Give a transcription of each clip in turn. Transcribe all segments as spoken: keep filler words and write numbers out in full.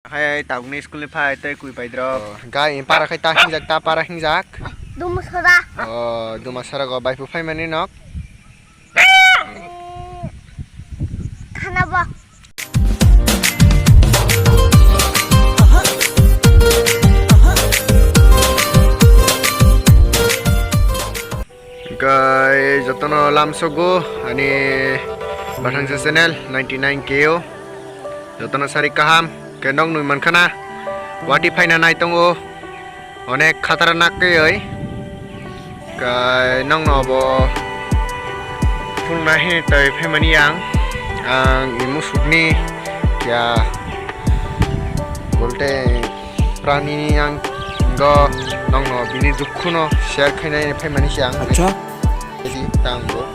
Hai, tabukni school ni phai tei kui pai drop. Oh, gai para khai ta hingjak, ta para hingjak. Dumasara. Oh, Dumasara go bai phu phai mani nok. Khana ba. Gai jotono lamsogo ani Bathangsa channel ninety nine K O. Jotono sari kaham, ke nong nui mankha na, wati phaina nai tongo, onek khatara nak ke oi, kai nong no bo phung na he toi phaimani ang, ang imu sukni kya bolte prani ni ang go nong no bini dukhu no share khainai phaimani si ang. Acha. Jadi tang bo.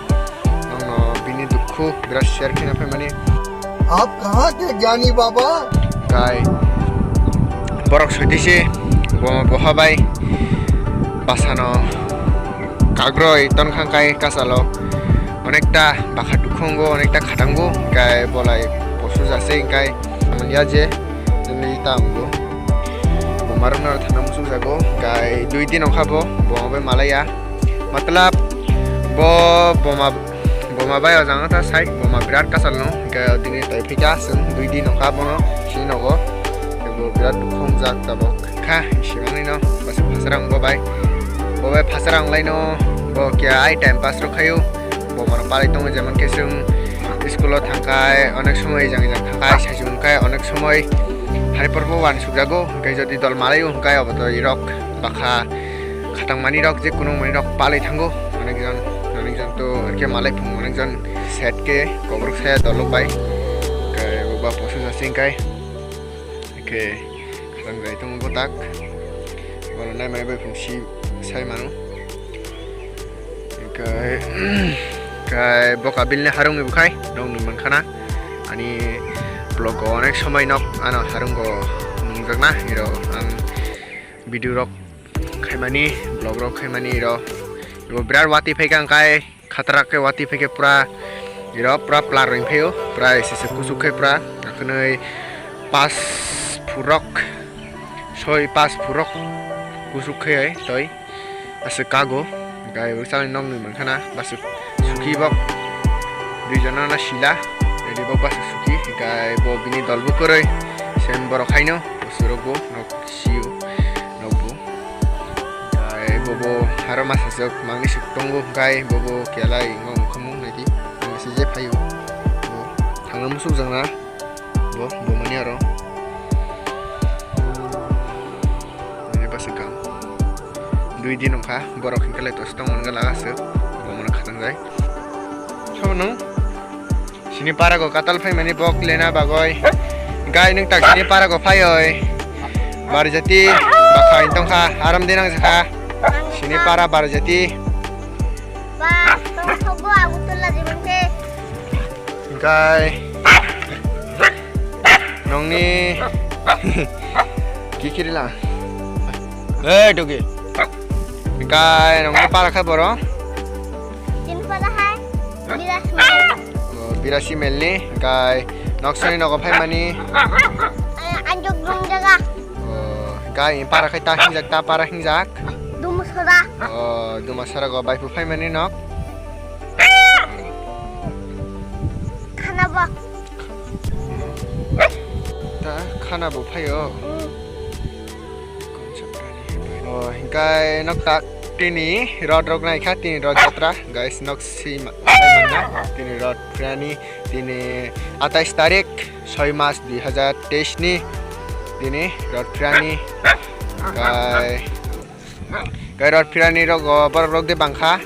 Nongno bini dukhu birat share khina phaimani. Aap kahan the gyani baba? Kai. Borok soitise bo boha bai basano kagroi ton khang kai kasalo. Onekta bakha dukhongo, onekta khatango, kai bolai posu jase kai. Manya je, jemni tango. Bo marwkna thana muchung jago, kai dui din ongkha bo, bo bai malaya. Matlab, bo boma, boma bai o jang ta side, boma birat kasal no, hingke o dini tai phika, chwng dui din nokha bono, sini nogo, bo birat dukhung jak tabok kha, simangni no, basi phasarang bo bai, bo bai phasarang lai no, bo kya ai time pass rok khayo, boma rok palai tongo, jemon khe chwng school o thangkhai, onek somoi ejang ejang thangkhai, saichung khai, onek somoi hari porbo wansuk jago, hingke jodi dol malai o hingkai obo to irok bakha. Khatang manwi rok je kunung manwi rok palai thango, onek jon, onek jon to ke malai phung, onek jon set ke kobrok saya dolok bai, ke bo ba poso jasing kai, ke khatang jai tongo botak, bono nai mai bai phung si sai mano, ke kai bo kabil ni harung ni bukhai, nong nung mankha na, ani vlog o onek somoi nok ano harung o nungjakna, iro ang video rok khaimani, vlog rok khaimani iro. Ibo birat wati phaikha hingkai khatrak khe wati phaikhe pura iro pura plar roi phaio, pura ese se kuchuk khe pura akhwnwi pas phurok soi pas phurok kuchuk khe toi aswk kago. Hingkai bo chani nokni mankha na baswk suki bok dui jona na sila, ready bok baswk suki hingkai bo bini dol bo kwrwi sem borok haino surok bo nok. Siu nokbo. Kai bobo haro masa jok mangni suk tongo kai bobo kelai ngong khamu naidi ang se je phayu. Bo thangna musuk jangna bo bo mani aro. Ini pasi kam. Dui din ongkha borok hingke lai tos tong mangala asuk. Bo mano khatang jai. Sabo nung? Sini para go katal phaimani bok lena bagoi. Gai nung tak sini para go phaioi. Barjati bakhai tongkha aram dinang jakha. Sini para barjati. Ba, tong thogo agu tulla jibinte. Gai. Nongni kikirila. Eh, dogi. Gai nongni para kha boro. Tin para hai. Bilas mel. Oh, birasi melni, kai noksani nogo phaimani. Eh, anjok rong jaga. Oh, kai para khai ta hingjak, ta para hingjak. Dumasara. Oh, Dumasara go bai phu phaimani nok. Khana bo. Ta khana bo phaio. Mm. Oh, hingkai nok tak tini rod rok nai kha, tini rod jatra, guys, nok si ma-, sai manya, tini rod phirani, tini atais tarik, soi mas dui hazar teis ni, tini rod phirani, kai, kai rod phirani rok, oh, borok rok de bangkha.